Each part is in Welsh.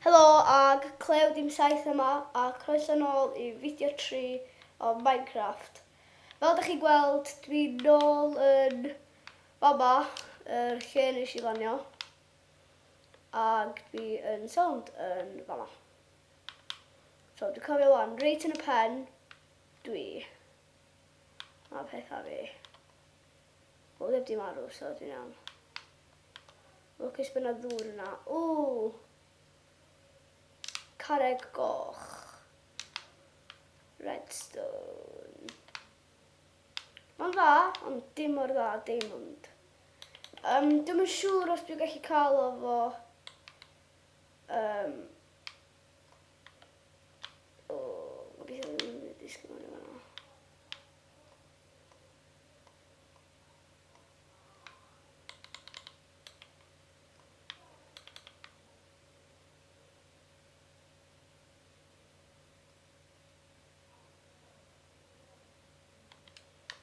Helo ag Cleo dim saith yma a croeso nôl i fideo 3 o Minecraft. Fel da chi'n gweld dwi nôl yn fama, yr lle nes i lanio, ag dwi yn sownd yn fama. So dwi'n cofio wan, reit yn y pen dwi. Mae pethau fi. Wel, heb di marw, so dwi'n iawn. Lwcus bod yna ddŵr yna. Ww! Carreg goch. Redstone. Mae'n dda, ond dim mor dda diamond. Um, dwi'n yn siŵr os dwi'n gallu cael o fo... Um, o, gobeithio ddim yn disgyn mewn i fan'na.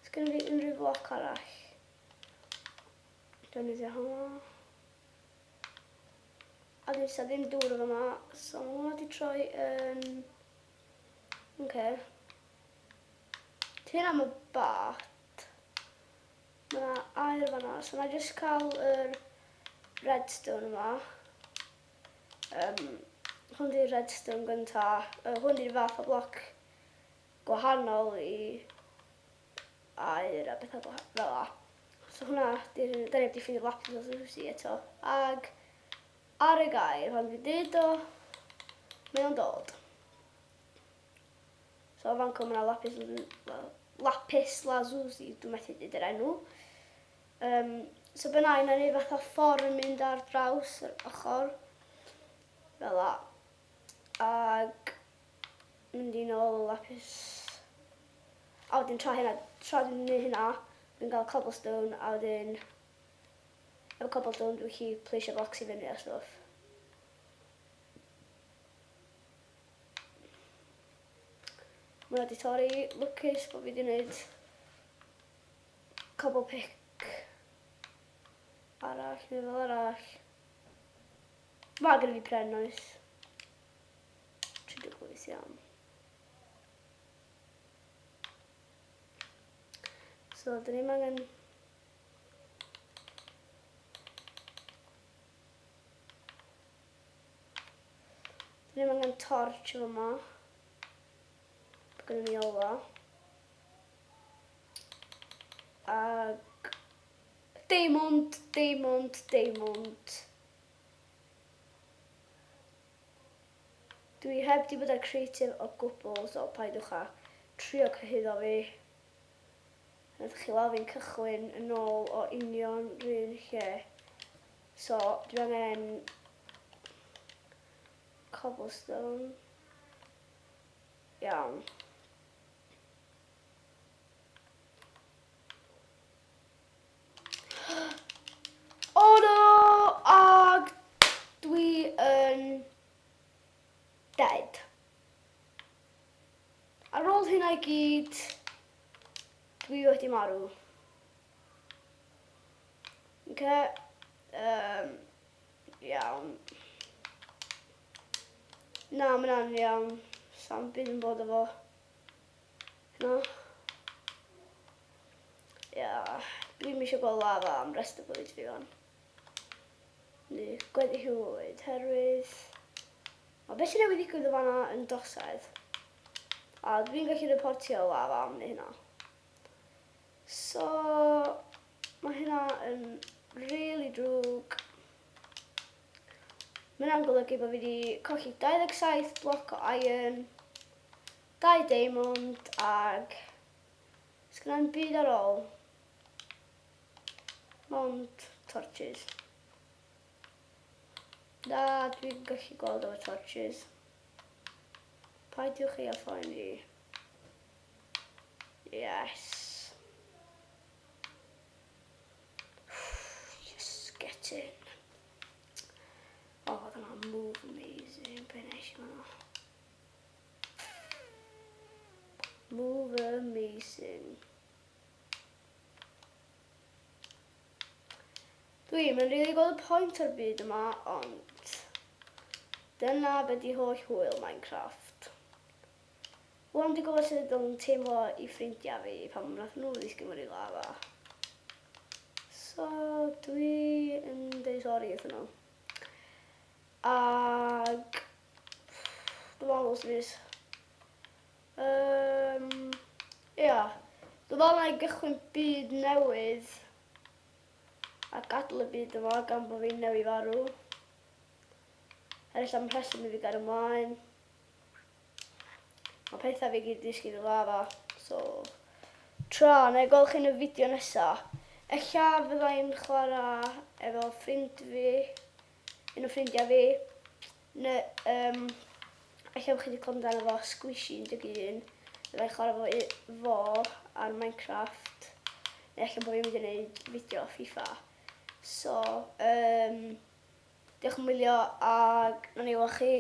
Sgen fi unrhyw bloc arall? Defnyddio hwnna. A dwi'n sa ddim dŵr o fyma, so mae hwnna wedi troi yn... Oce. Okay. Ti'n am y bat. Mae yna aur fanna, so na jyst cael yr redstone yma. Um, hwn di'r redstone gynta. Uh, hwn di'r fath o bloc gwahanol i aur a bethau fel la. So hwnna, di'r, da ni wedi ffeindio lapis lazuli eto. Ag ar y gair, pan dwi'n dweud o, mae o'n dod. So fan cw mae 'na lapis lapis lazuli, dwi'n methu dweud yr enw. Um, so be na i, na i fatha ffordd yn mynd ar draws yr ochr. Fel la. Ag mynd i nôl y lapis. A wedyn tra hynna, tra dwi'n gwneud hynna, dwi'n cael cobblestone a wedyn efo cobblestone dwi'n gallu pleisio blocks i fyny a stwff. Mae wedi torri, lwcus bod fi wedi gwneud cobble pick arall neu fel arall. Mae gen i fi pren oes. 38 iawn. So, dyn ni'n angen Dyn ni'm angen torch yn fama. Gynnu ni ola. Ag... Diamond, diamond, diamond. Dwi heb di bod ar creative o gwbl, so paidwch â trio cyhuddo fi. Ydych chi weld fi'n cychwyn yn ôl o union rhywun lle. So, dwi angen cobblestone. Iawn. Oh no! Ag dwi yn dead. Ar ôl hynna i gyd, dwi wedi marw. Oce. Um, iawn. Na, mae hwnna'n iawn. Sam byd yn bod efo. Na. Ia, dwi'n eisiau gweld lava am rest o bywyd fi fan. Neu gweddill y fywyd, herwydd... Mae beth sy'n newydd ddigwydd o fanna yn dosedd. A dwi'n gallu reportio lava am hynna. So, mae hynna yn really drwg. Mae hynna'n golygu bod fi wedi colli 27 bloc o iron, 2 diamond ag sgynna'n byd ar ôl. Mond torches. Na, dwi'n gallu gweld efo torches. Paidiwch chi â phoeni. Yes. Yes, get in. Oh, oedd hwnna'n move amazing. Be nes i fan'na? Move amazing. Dwi'm yn rili gweld y pwynt o'r byd yma, ond... Dyna be di holl hwyl Minecraft. Wan dwi'n gwybod sut oedd yn teimlo i ffrindiau fi pan wnaeth nhw ddisgyn mewn i lava. So, dwi yn dweud sori wrthyn nhw. Ag, dwi'n meddwl sy'n ia. Dwi'n meddwl na i gychwyn byd newydd a gadael y byd yma gan bod fi'n newydd farw. Er ella am rheswm i fi gael ymlaen. Mae pethau fi gyd disgyn i lava. So, tra, na i gweld chi yn y fideo nesa. Ella fyddai'n chwarae efo ffrind fi, un o ffrindiau fi. Neu, ella bod chi wedi clywed amdano fo, Squishy 11. Fyddai'n chwarae fo ar Minecraft. Neu ella bod fi'n mynd i wneud fideo FIFA. So, diolch am wylio ac nawn ni weld chi.